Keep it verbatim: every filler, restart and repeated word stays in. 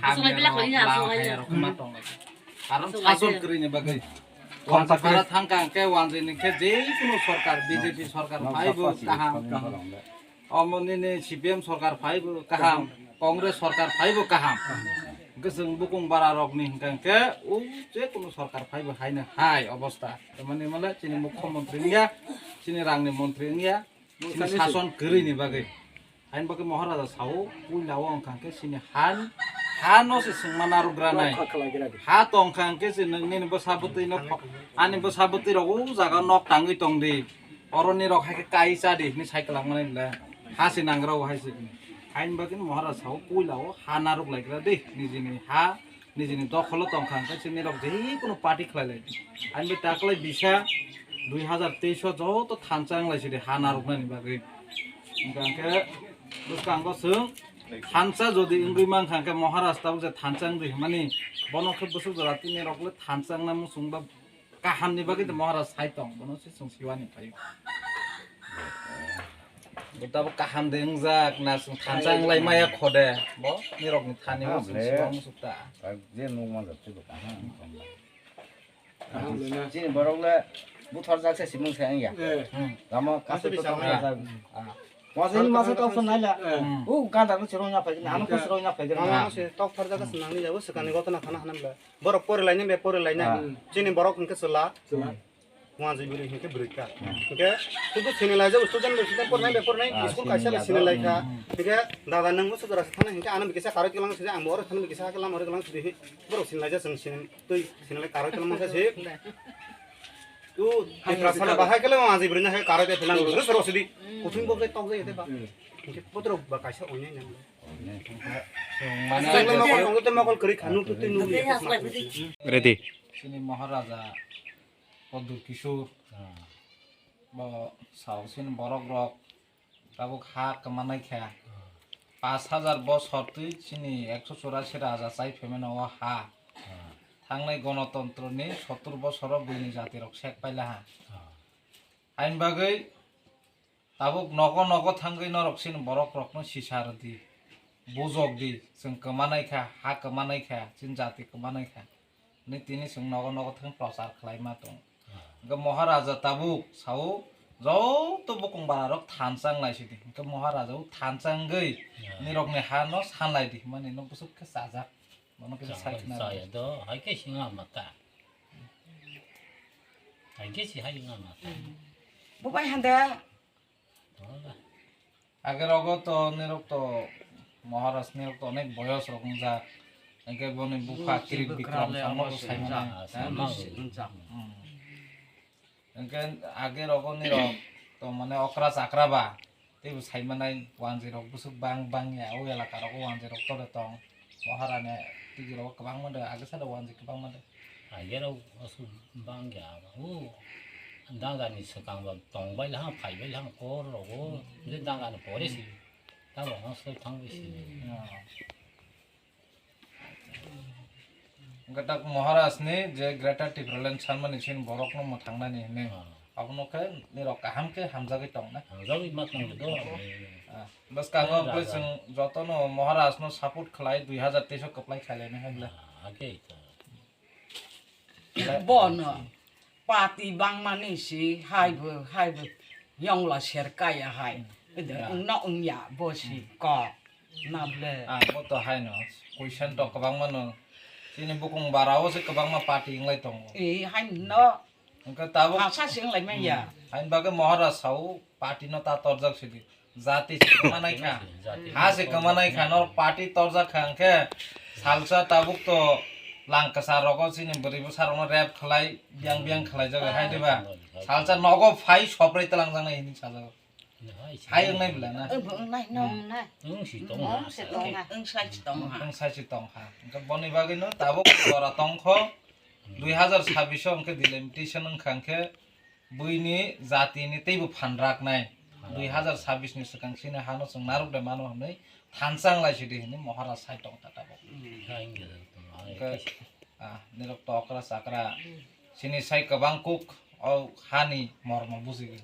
Aswk lai belak lai ya, aswk lai ya. Karon sason kwrwini bagwi. Khonsa phara thangkha hwnkhe wanjwini khe je kunu sorkar, B J P sorkar phaibo kaham. Omo nini C P M sorkar phaibo kaham, Congress sorkar phaibo kaham. Hwnkhe chwng bukung bara rokni hwnkha hwnkhe o je kunu sorkar phaibo haino hai obostha. Tamani male chini mukhyamantri wngya, chini rangni mantri wngya, chini sason kwrwini bagwi. Haini bagwi Maharaja sao, puila o wngkha hwnkhe chini han, hano se swngma narwkgranai. Ha tongkha hwnkhe se nwng nini bwsa bwtwino, ani bwsa bwtwirok o jaga nok tangwi tongdi. Oro nirok hai khe kai cha di hinwi sai kwlangmani le. Ha se nangra o hai se. Haini bagwi Maharaja sao, puila o ha narwk laikra di. Nijini ha, nijini dokholo tongkha hwnkhe se nirok je kunu party khlai lai di. Haini bagwi taklai bisa dui hazar teis o joto thansa wng lai si di ha narwknani bagwi. Hwnkha hwnkhe bwskango chwng thansa jodi wngwi mankha hwnkhe Maharaj tabuk je thansa wngwi hwnmani bono khe bwswk jora tini rok le thansa wngna muchung ba kahamni bagwi de Maharaj sai tong bono se chwng siwani phaio. Bo tabuk kaham de wngjak na chwng thansa wng lai maya kho de bo nirokni thani bo chwng siwa muchuk ta. Je nuk manjak tei bo kaham. Chini borok le buthor jak se simung se wngya. Eh. Hmm. Tamo kasu to tamo jak. Ah. Masa ini masa tok sen nai la. Eh. U ganda no siro nya phai, ano ko siro nya phai. Mama se tok thar jaga se nang ni jabo se kani gotona khana hanam la. Borok pori lai ni be pori lai na. Ah. Chini borok hingke sela. Sela. Wanjwi bwrwi hingke bwrwi ka. Hmm. Hingke sudu sini lai jabo student bai student pori nai be pori nai school kaisa bai sini lai ka. Hmm. Hingke dada nang musu dora se thana hingke ano bikisa karoi kelang se ang boro thana bikisa kelang ore kelang se borok sini lai ja sing sini. Twi sinilai karoi tongma se se. Tu hai prasana bahai kele ma ji brina hai karoi de philang ru sero sidi. Kuthum bo ke tok de ba. Ke potro ba kaisa onya nyam. Mane mokol tong te mokol kri khanu tu tu nu. Ready. Sini Maharaja Pradyut Kishore. Bo sao sini borok rok. Tabuk ha kwmanai kha. Pash hajar bosor twi chini ekso churasi raja chai phaimano o ha. Thangnai gonotontro ni sottur bosoro buini jati rok sek paila ha. Haini bagwi tabuk nogo nogo thangwi norok chini borok rokno sisa rwdi, bujok di, chwng kwmanai kha, ha kwmanai kha, chini jati kwmanai kha. Ni tini chwng nogo nogo thang prochar khlai ma tong. Hwnkhe Maharaja tabuk sao, joto bukung bara rok thansa wng lai sidi. Hwnkhe Maharaja o thansa wngwi nirok ni ha no san lai di hwnmani no bwswk khe chajak. Bono khe sai khna chaya do, hai khe singa mata. Hai khe si hai nga mata. Bo bai hande. Age rogo to nirok to Maharaj nirok to onek boyos rok wngjak. Hingke boni bupha Kirit Bikram samo sai mano. Hingke age rogo nirok to mane okra chakra ba teibo sai manai wanjwi rok bwswk bang bang ya o elaka rogo wanjwi rok tole tong. Maharane tigi rogo kwbangma de age sade wanjwi kwbangma de. Age rok aswk bang ya o dangani swkang ba tong bai laha phai bai laha kor rogo je dangani pore si tamo hostel thang bai si. Hwnkhe tak Maharaj ni je Greater Tipraland sanmani chini borok no mwthangnani hinwi abono khe nirok kaham khe hamjagwi tong na. Hamjagwi ma tong do. Bwskango bwswng jotono Maharaj no support khlai dui hazar teis o kwplai khailai nai hai bwle. Bono party bangmani si haibo haibo yongla ser kaya hai. Wngno wngya bo si kok. Nable. Ang bo to haino question to kwbangma no. Chini bukung bara o se kwbangma party wnglai tongo. E haino. Hwnkhe tabuk. Masa se wnglai manya. Hain bagwi Maharaj sao party no ta torjak sidi. Jati se kwmanai kha. Ha se kwmanai kha no party torjak kha hwnkhe salsa tabuk to lang kwchar rogo chini bwrwi bwsa rokno rep khlai biyang biyang khlai jago hai diba. Salsa nogo phai soprai twlang jaknai hinwi sajago. Hai wngnai bwla na? Wng wngnai, no wngnai. Wng si tong ha. Wng si tong ha. Wng sai si tong ha. Wng sai si tong ha. Hwnkhe boni bagwi no tabuk jora tong kho. Dui hazar sabbish o hwnkhe delimitation wng kha hwnkhe buini jati ni teibo phan rak nai. Dui hazar sabbish ni swkang chini hano chwng narwk de mano hwnwi thansa wng lai sidi hwnwi Maharaj sai tong kha tabuk. Hwnkhe, ah, nirok to okra chakra. Chini sai kwbang kuk o hani mormo bujigwi.